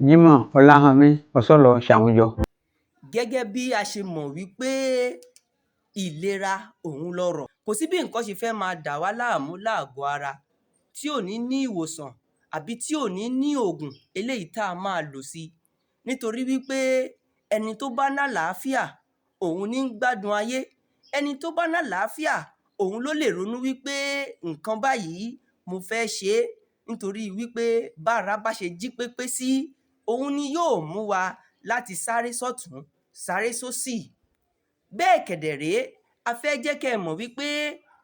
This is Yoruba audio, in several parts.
Jimoh Ọláhánmi Ọ̀ṣọ́lọ̀ Ṣàwùjọ. Gẹ́gẹ́ bí a ṣe mọ̀ wípé ìlera òun lọrọ̀, kò sí bí nǹkan ṣe fẹ́ máa dà wá láàmú láàgọ́ ara tí ò ní ní ìwòsàn àbí tí ò ní ní òògùn eléyìí tá a máa lò sí, nítorí wípé ẹni tó bá nálàáfíà òun ní ń gbádùn ayé. Ẹni tó bá nálàáfíà òun ló lè ronú wípé nǹkan báyìí mo fẹ́ ṣe é, nítorí wípé bára bá ṣe jí pépé sí òun ni yóò mú wa láti sáré sọ́tùn-ún sáré sósì. Bẹ́ẹ̀ kẹ̀dẹ̀ rèé, a fẹ́ jẹ́ kẹ́ ẹ mọ̀ wípé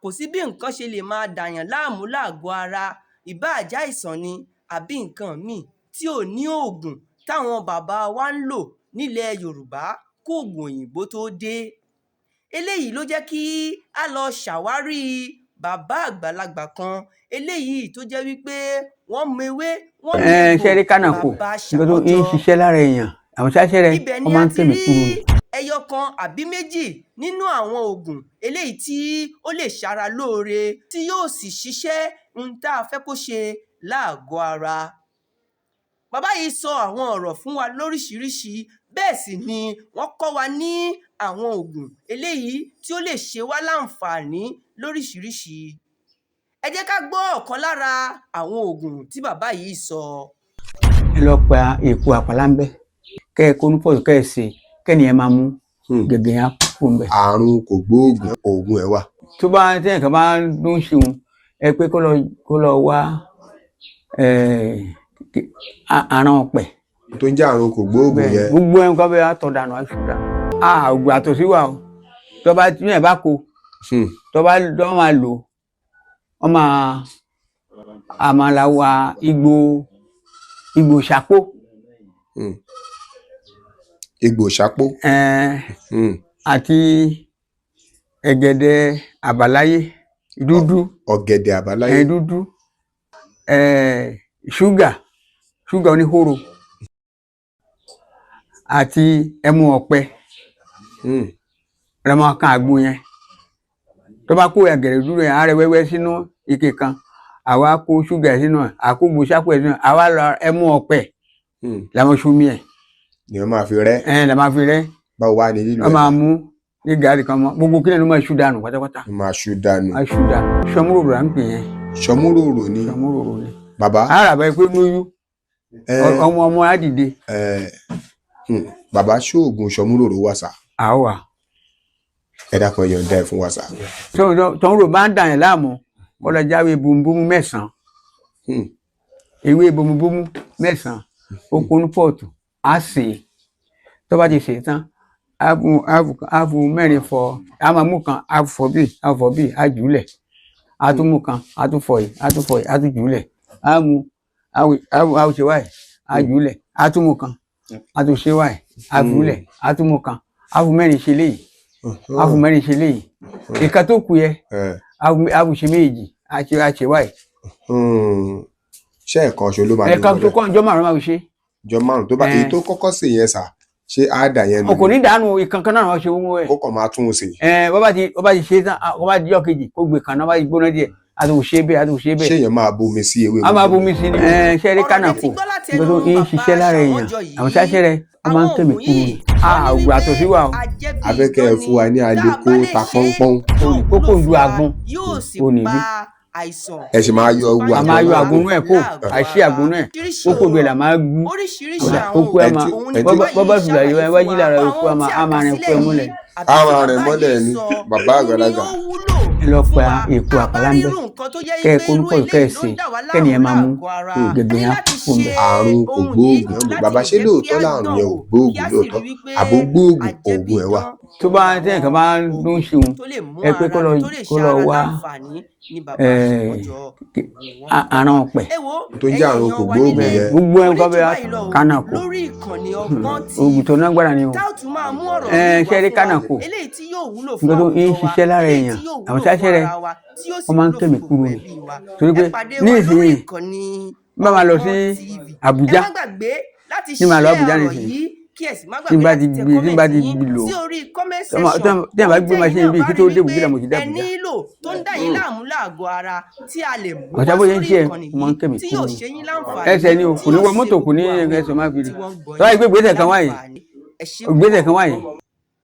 kò sí bí nǹkan ṣe lè máa dàyàn láàmú láàgọ́ ara, ìbáà jáìsàn ni àbí nǹkan míì tí ò ní òògùn táwọn bàbá wa ń lò nílẹ̀ Yorùbá kóògùn òyìnbó tó dé. Eléyìí ló jẹ́ kí á lọ ṣàwárí bàbá àgbàlagbà kan eléyìí tó jẹ́ wípé wọ́n mewé wọ́n Ẹ ṣe rí megbò, kánàkò, bàbá nǹkan tó ń Ṣàwọ́jọ. ṣiṣẹ́ lára èèyàn, àwọn ṣáṣẹ́ rẹ Ibẹ̀ wọ́n ni máa a ń ti tẹ̀mí rí kúrú ni. ẹyọ kan àbí méjì nínú àwọn òògùn eléyìí tí ó lè ṣara lóore, tí yóò sì ṣiṣẹ́ ohun tá a fẹ́ kó ṣe láàgọ́ ara. Bàbá yìí sọ àwọn ọ̀rọ̀ fún wa lóríṣiríṣi, bẹ́ẹ̀ sì ni wọ́n kọ́ wa ní àwọn òògùn eléyìí tí ó lè ṣe wá láǹfààní lóríṣiríṣi. Ẹ jẹ́ ká gbọ́ ọ̀kan lára àwọn òògùn tí bàbá yìí sọ. Ẹ lọ pa èpo àpàlà ń bẹ, kẹ́ ẹ kó ní pọ̀jù, kẹ́ ẹ sè, kẹ́ni ẹ máa mú gègé yẹn á kú ń bẹ. Àrùn kògbóògùn, oògùn ẹ̀ wà. Tó bá tí nǹkan bá ń dún ṣeun, ẹ pé kó lọ wá aràn ọ̀pẹ. Tó ń jẹ́ àrùn kògbóògùn Bẹ́ẹ̀ yẹn. Gbogbo ẹ̀ nǹkan bẹ́ẹ̀ á tọ̀ dànù, á ṣù dànù. A ògùn àtọ̀sí wà o, tó bá tí yẹn bá kó tó bá máa lò, wọ́n máa àmàlà wa igbó ṣàpó. Egbò ṣápó. Àti ẹ̀gẹ̀dẹ̀ àbáláyé dúdú. Ọ̀gẹ̀dẹ̀ àbáláyé. Dúdú, ṣúgà oníhóró àti ẹmu ọ̀pẹ rẹ máa kan àgbo yẹn. Tó bá kó ẹ̀gẹ̀dẹ̀ dúdú yẹn, á rẹ wẹ́wẹ́ sínú ike kan, àwa kó ṣúgà ẹ̀ sínú ẹ̀, àkógbò ṣápò ẹ̀ sínú ẹ̀, àwa lọ ẹmu ọ̀pẹ làwọn ṣomi ẹ̀. Ni wọ́n máa fi rẹ́. Ẹ̀ là máa fi rẹ́. Báwo wá ní lílo wọ́n ẹ̀? Máa mú ní gàrí kan mọ́, gbogbo kílẹ̀ ló máa ṣú dànù pátápátá. Wọ́n máa ṣú dànù. Á ṣú dànù. Ṣọmúròrò à ń pè yẹn. Ṣọmúròrò ni. Ṣọmúròrò ni. Bàbá. Á rà báyìí pé lóyún ọmọ ọmọ á dìde. Ẹ, bàbá, ṣóògùn ṣọmúròrò wà sà? Àwa. Ẹ dákun, ẹ yọ̀ǹda ẹ̀ fún wa sà. Ṣọmúròrò bá ń dà yẹn láàmú, kó lọ jáwé bùnbùn 9. Ewé bùnbùn 9, ó kún pọ́ọ̀tù, á sè é. Tó bá ti sè é tán, á bu mẹ́rin fọ, á máa mú kan, á fọ bíi, á fọ bíi, á jù ú lẹ̀, á tún mú kan, á tún fọ yìí, á tún fọ yìí, á tún jù ú lẹ̀, á mú, á ṣe wáyìí, á jù ú lẹ̀, á tún mú kan, á tún ṣe wáyìí, á jù ú lẹ̀, á tún mú kan, á fún mẹ́rin ṣe léyìí, á fún mẹ́rin ṣe léyìí. Ìka tó kù yẹ, á bu ṣe méjì, á ṣe wáyìí. Ṣé ẹ̀kan ṣo ló máa Ẹ̀ka lò tó lọ́dẹ̀? kọ́ ọjọ́ 5 máa fi ṣe. Jọ 5 tó bá èyí tó kọ́kọ́ sè yẹn sà, ṣé á dà yẹn nù? Kò ní dànù, ìkankan náà wọ́n ṣe wọ́n ẹ̀. Kó kàn máa tún un sè. Ẹ bọ́ bá ti ṣe tán, bọ́ bá di ọjọ́ kejì, kó gbé kan náà, bá ti gbóná díẹ̀, a tún ṣe bẹ́ẹ̀, a tún ṣe Ṣé bẹ́ẹ̀. èèyàn máa bomi sí ewé? A máa bomi sí ni. Ẹ ṣe rí Ọ̀rọ̀ lẹ kánàkò, ti gbọ́ láti nǹkan tó ẹnu ń bàbá ṣiṣẹ́ lára èèyàn, Ṣàwọ́jọ yìí. àwọn ṣáṣẹ́ rẹ wọ́n máa ń Àwọn tẹ̀mí òògùn kúrú yìí ni. A wọ́n ní ògùn wípé àtọ̀sí wà o. ajẹ́bí A fẹ́ kẹ́ ẹ idán fún wa ní ni. Tá a aleko bá lè ta ṣe é, pọ́npọ́n. yóò wúlò Kókó fún ju wa, àgbọn yóò sì ò ní pa bí. àìsàn Ẹ sì máa yọ ewu eléyìí tó bá A ń máa dà yọ wá àgúnú ẹ̀ kó láàgọ́ àìsí ara. àgúnú ẹ̀, Oríṣiríṣi kókó ju ẹ̀ là máa gún. Oríṣiríṣi àwọn Kókó ẹ̀ òògùn máa òun ni Ẹ tí- bàbá bọ́bá yìí fìlà yọ ṣàlàyé ẹ fún wájú wa. lára Àwọn òkú, ohun tí á a máa kà rìn òkú sílẹ̀ ẹ múlẹ̀. yìí àbí Á tí máa rìn bàbá mọ́lẹ̀ yìí ni sọ bàbá òun ni àgbàlagbà. ó wúlò Ẹ lọ fún pa wa. èpo Tá a bá àpàlà ń rí bẹ, irú nǹkan tó jẹ́ kẹ́ ẹ wípé kó irú pọ̀, kẹ́ ẹ eléyìí ló sè, ń dà wá kẹ́ni láàmú ẹ máa mú láàgọ́ ara, gègé a ní yẹn á láti kú ń ṣe bẹ. Àrùn ohun yìí kògbóògùn, láti bàbá, lè ṣé jẹ́ kí lóòótọ́ á làrùn dán yẹn ò wò, kí gbóògùn á sì rí lóòótọ́, wípé àbó gbóògùn, ajẹ́bí oògùn ẹ̀ wà? idán Tó bá tí nǹkan bá ń dún ṣeun, tó lè mú ẹ pé ara tó lè kó ṣe lọ ara wá láǹfààní ní bàbá Ṣàwọ́jọ òun wọ́n ń aràn ọ̀pẹ. Ẹ wo, Tó ń ẹ̀yin jẹ́ àrùn èèyàn wa kògbóògùn nílé, yẹn. Gbogbo kò ẹ̀ ní nǹkan jù bẹ́ẹ̀ báyìí lọ o kánàkò. lórí ìkànnì Ọgbọ́n Oògùn TV tó nágbára ni o. tá ò tún máa mú ọ̀rọ̀ Ẹ míì wá ṣe rí fún wa kánàkò, eléyìí tí yóò wúlò fún nǹkan tó ń àwùjọ wa, ṣiṣẹ́ lára eléyìí èèyàn, tí yóò àwọn wúlò fún ṣáṣẹ́ rẹ ara wa, tí yóò sì wọ́n máa ń wúlò tẹ̀mí fún kúrú gbogbo ni. ẹbí wa. Torí Ẹ pé pàdé ní wa lórí ìsinyìí ìkànnì bá máa lọ sí Ọgbọ́n TV. Ẹ Àbújá má gbàgbé láti ní màá lọ share Àbújá ọ̀rọ̀ nísìnyí. yìí. Kí ẹ sì má Tí n gbàgbé bá láti ti tẹ gbé, tí n bá comment ti yín lò ó. sí orí comment section. Tí a bá Ohun gbé tẹ́yin machine náà bíi bá kí rí tó dé wípé Bùgílà mo ti dé ẹ Àbújá. nílò tó ń dà yín láàmú láàgọ́ ara tí a lè mú Ọ̀sá wá bó ṣe ń sórí ṣe ẹ, ìkànnì mo máa ń yìí kẹ́mi tí kúrú yóò ni. ṣe yín láǹfààní, Ẹsẹ̀ ni o, tí kò ní yóò wọ ṣe mọ́tò, kò ní gbogbo àwọn ẹsẹ̀ máa fi tí rí. wọ́n ń gbọ́ Tọ́wá yín ìgbé ìgbésẹ̀ kan wáyé. láǹfààní. Ẹ ṣé Ìgbésẹ̀ púpọ̀. kan wáyé.